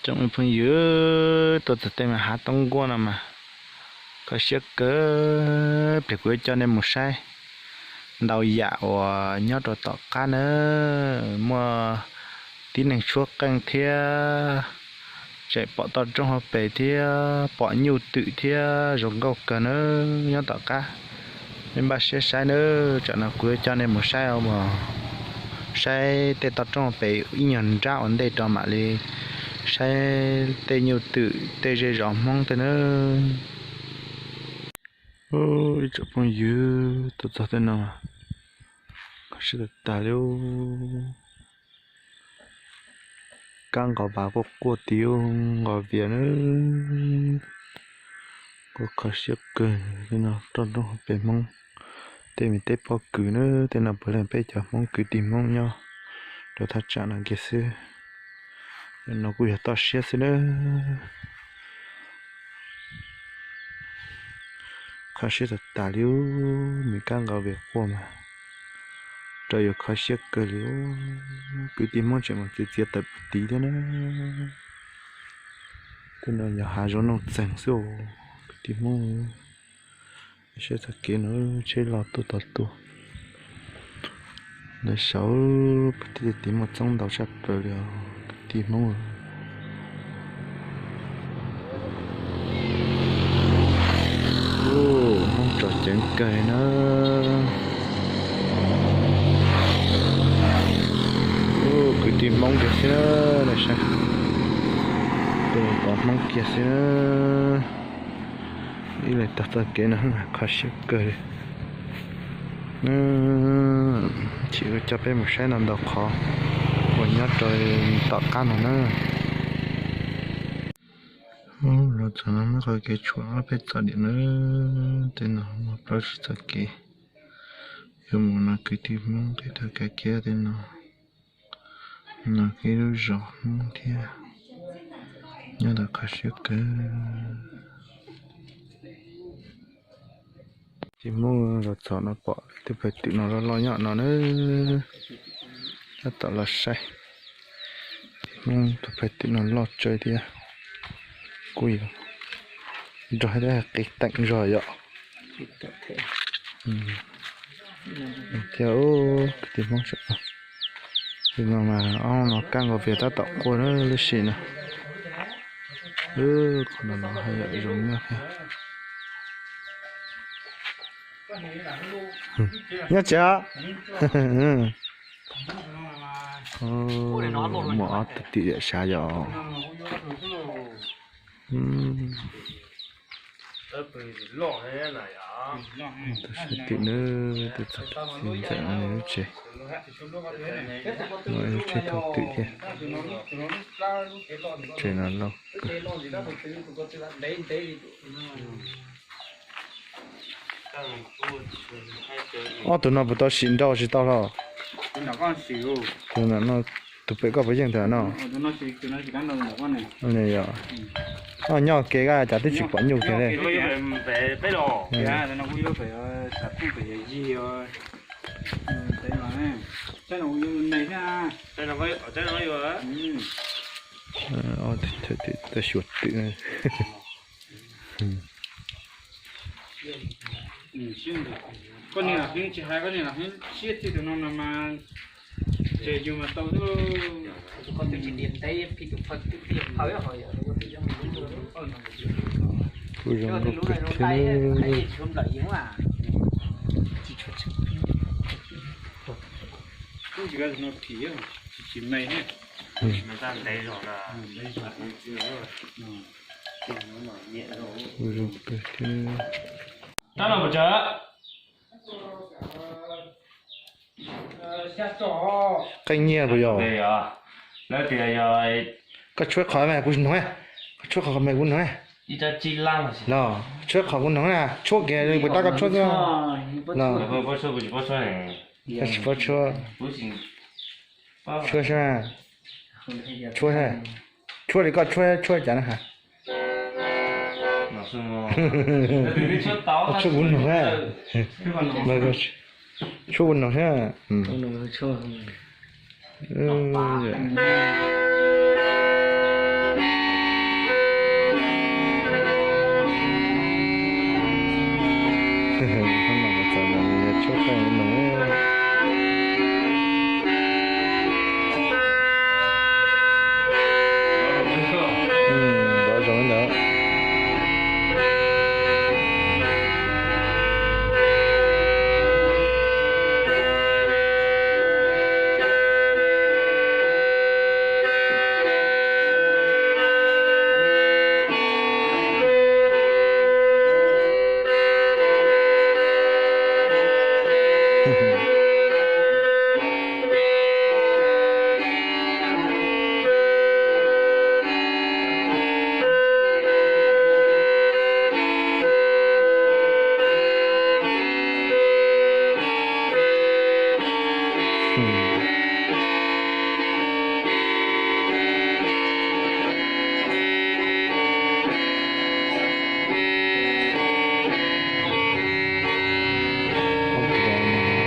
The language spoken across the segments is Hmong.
Tsoom phooj ywg, tuaj txog tej me hav toob nkuaj no mas kho siab kawg. Pliag kuv yuav coj nej mus saib ntau yam uas nyob rau tom qab na. Muaj tib neeg tshuab qeej thiab, tseem pom toj roob hauv pes thiab, pom nyuj twm thiab, zoo nkauj kawg na. Nyob tom qab, nej npaj siab saib na. Tsam no kuv yuav coj nej mus saib os, saib tej toj roob hauv pes ib nyuag nrab ua ntej rau mam li saib tej nyuj twm tej zej zos Hmoob tej na. Ib tsoom phooj ywg, tuaj txog tej no kho siab tas tas li. Kab nqos vas quaj quaj tim nqos vias na. Kuj kho siab kawg. Tej no toj roob hauv pes Hmoob, tej me teb pob kws na. Tej no puav leej peb cov Hmoob kwv tij Hmoob nyob rau thaj tsam no kiag xwb. No kuj yog toj siab xwb na. Kho siab tas tas li, me kab nqos vias quaj mas rau yuav kho siab kawg li. Kwv tij Hmoob tseem mus txiav txiav taws pem tid thiab na. Tej no yog hav zoov Looj Txeeg xwb os kwv tij Hmoob. Saib txoj kev no, tsheb loj tuaj tod tuaj. Lawv saud pem tej tid muaj txoob ntau tshaj plaws li os kwv tij Hmoob. Hmoob tsom ceev kawg na. Kwv tij Hmoob kiag xwb na, saib, pom Hmoob kiag xwb na. Ib leeg taug txoj kev no kho siab kawg li. Tsis ua coj peb mus saib ntau ntau qhov uas nyob rau tom qab no na. Los txog no muab qhov kev tshuam peb txom nyem na. Tej no muaj plaub tsib txoj kev yuav mus no kwv tij Hmoob, tej thaum kav kiab tej no, no kev lub zos Hmoob thiab. Nyob ntawm kho siab kawg. Tij Hmoob los txog no pom tus phaw twm no loj loj nyob no na. Tab tom los saib. Tij Hmoob tus phaw twm no loj tsawv thiab. Kuj yog nrog thiab qis teem zog yom. Thiab kwv tij Hmoob sawv daws, no mas ob no kab nqos vias tab tom quaj lub sim no. Qhov no no haj yam zoo nyob thiab. Nyob tsev. Muaj ob tug twm yam sav yom. Tus sawv twm na, tus txog tus txiv ntxawm lub tsev, lub tsev thaum twm thiab. Tsev no loj kawg. Ob tug no puas tau sim nrau tsis tau los? Tus no, tus pem koj puas yeej tus no? Yog, nyob kev koj cas twb tsis pom nyuj kiag li. Tau xyuas twm. Koj niag los heev tsis hais, koj niag los heev siab tiag tus no no mas, ces yus mas tau xwb. Kuj zoo nkauj kawg thiab. Kuj zoo kawg thiab. Qeej nyiaj puas yog? Koj tshuab qhov me kuv noog, koj tshuab qhov me kuv noog. Los tshuab qhov kuv noog na, tshuab kiag puas tab koj tshuab xwb. Los tsis paub tshuab. Tshuab saib, tshuab saib, tshuab li koj tshuab, tshuab cas na has. Tshuab kuv noog, tshuab kuv noog saib. ntawd.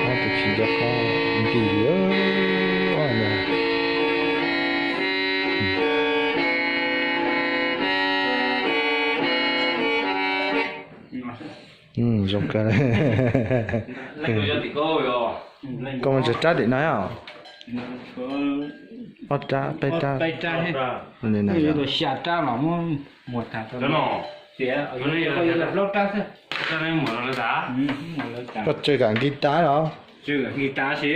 Ob tug tsis nco qab nti li. Zoo kawg. Koj mus tsev rab tim no os. Ob rab peb rab. Xya rab los muab muag tag. Koj tsw kam nkig tas los? Nkig tas si,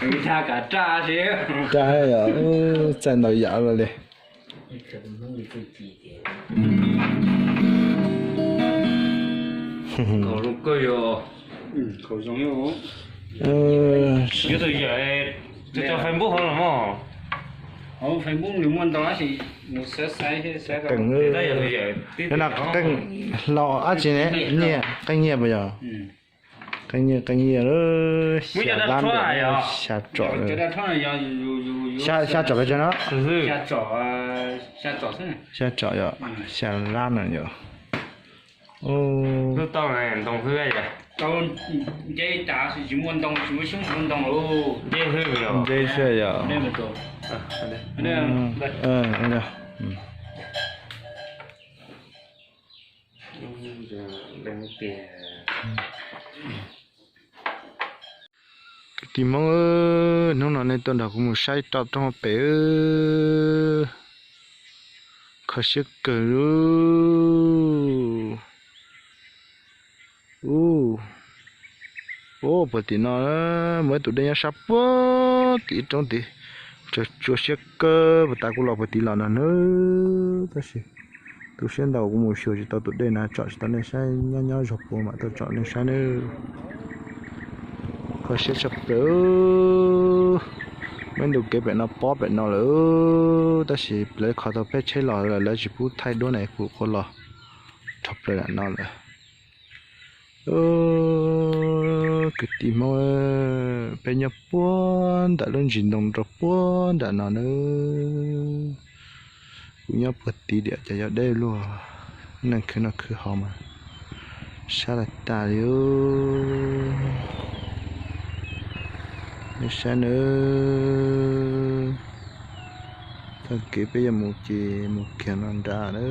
nkig tas kam rab si. Rab yom, txaij ntau yam los li. Qeej hlo dab tsi ne? Nyiaj, qeej nyiaj puas yog? Qeej nyiaj, qeej nyiaj, xya lab, xya tsom, xya tsom pes tsawg no? Xya tsom yom, xya lab no yom. Nce xwb yom. Kwv tij Hmoob, hnub no nej tuaj nrog kuv mus saib roj roob pem. Kho siab kawg li. Ub, puag tim no muaj ib tug dej nyob sab puag tim ib roob tid. Tsuas siab kawg puag ta kuv los puag tid los no na. Tab sis tu siab ntau kuv mus xyuas tsis tau tus dej na, tsom tsis tau nej saib, nyob nyob zog puag mam tuaj tsom nej saib nawb. Kho siab tshaj plaws. Muaj ib ntu kev pem no pob pem no lawm, tab sis lawv kho tau peb tsheb los lawm, lawv tsis pub thaij duab na, kuv qhuav los dhau plaws nram no lawm. Kwv tij Hmoob, peb nyob puag nram lub ntsis ntoo rau puag nram no na. Kuv nyob puag tid diam, cas yog deb luaj, neeg khwv noj khwv haus mas sab tas tas li. Nej saib nawb, tag kis peb yuav mus ces mus kiag no nrad na.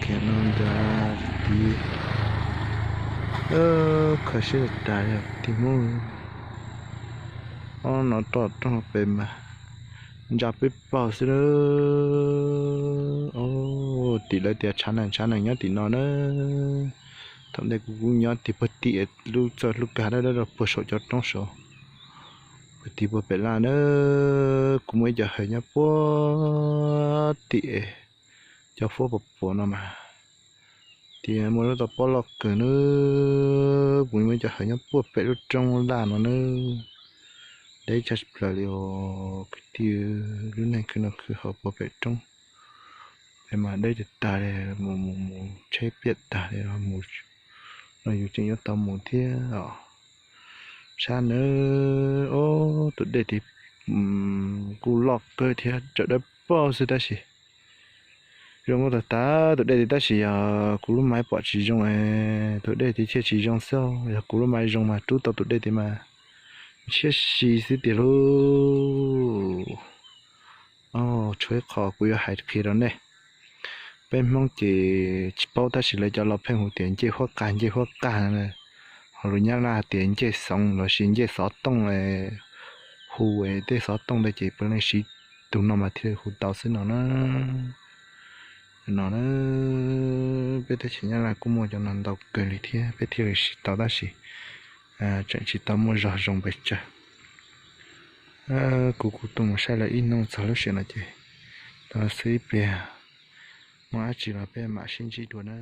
Kiag no nrad tid. Kho siab tas tas li kwv tij Hmoob. Ob no roj roob pem mas ntsa peb paug xwb na. Tim lawv tias tshav nees tshav nees nyob tim no na. Thaum ntej kuv kuj nyob tim puag tim lub txoj lub kag dawb dawb rau puag saum cov roob saud, puag tim puag pem laj na. Kuv muaj ib co hawm nyob puag tim cov fuab puas puas no mas, tias muaj lub toj pob loj kawg na. Kuv muaj ib co hawm nyob puag pem lub roob laj no na. Deb tshaj plaws li os kwv tij, lub neej khwv noj khwv haus puag pem roob. Pem mas deb tag tag li, mus mus mus tsheb piam tag li, mus no yus tseem yuav tau mus thiab os. Sab nawb, ob tus dej tid kuj loj kawg thiab, tsawm dawb paug xwb tab sis zoo nkauj tag tag tus dej tid, tab sis yog kuv lub maiv pom tsis zoo, tus dej tid thiaj tsis zoo xwb. Yog kuv lub maiv zoo mas rub tau tus dej tid mas ntshiab si xwb tiag lauj. Tshuav ib qho kuv yuav hais qhia rau nej. Peb Hmoob ces tsis paub tab sis lawv cov laus pheej hu tias ncej huab qag ncej huab qag, ho lus Nyab Laj tias ncej xoov lossis ncej xov tooj, hu tej xov tooj ntawd ces puav leej siv tus no mas thiaj hu tau xwb no na. No na, peb teb chaws Nyab Laj kuj muaj cov no ntau kawg li thiab, peb thiaj li siv tau tab sis tseem tsis tau muaj zog zoo pes tsawg. Kuv kuj tuaj mus saib lawv ib hnub txog lub sij hawm no ces tau xwb ib pliag, muaj dab tsi los peb mam sib ntsib dua na.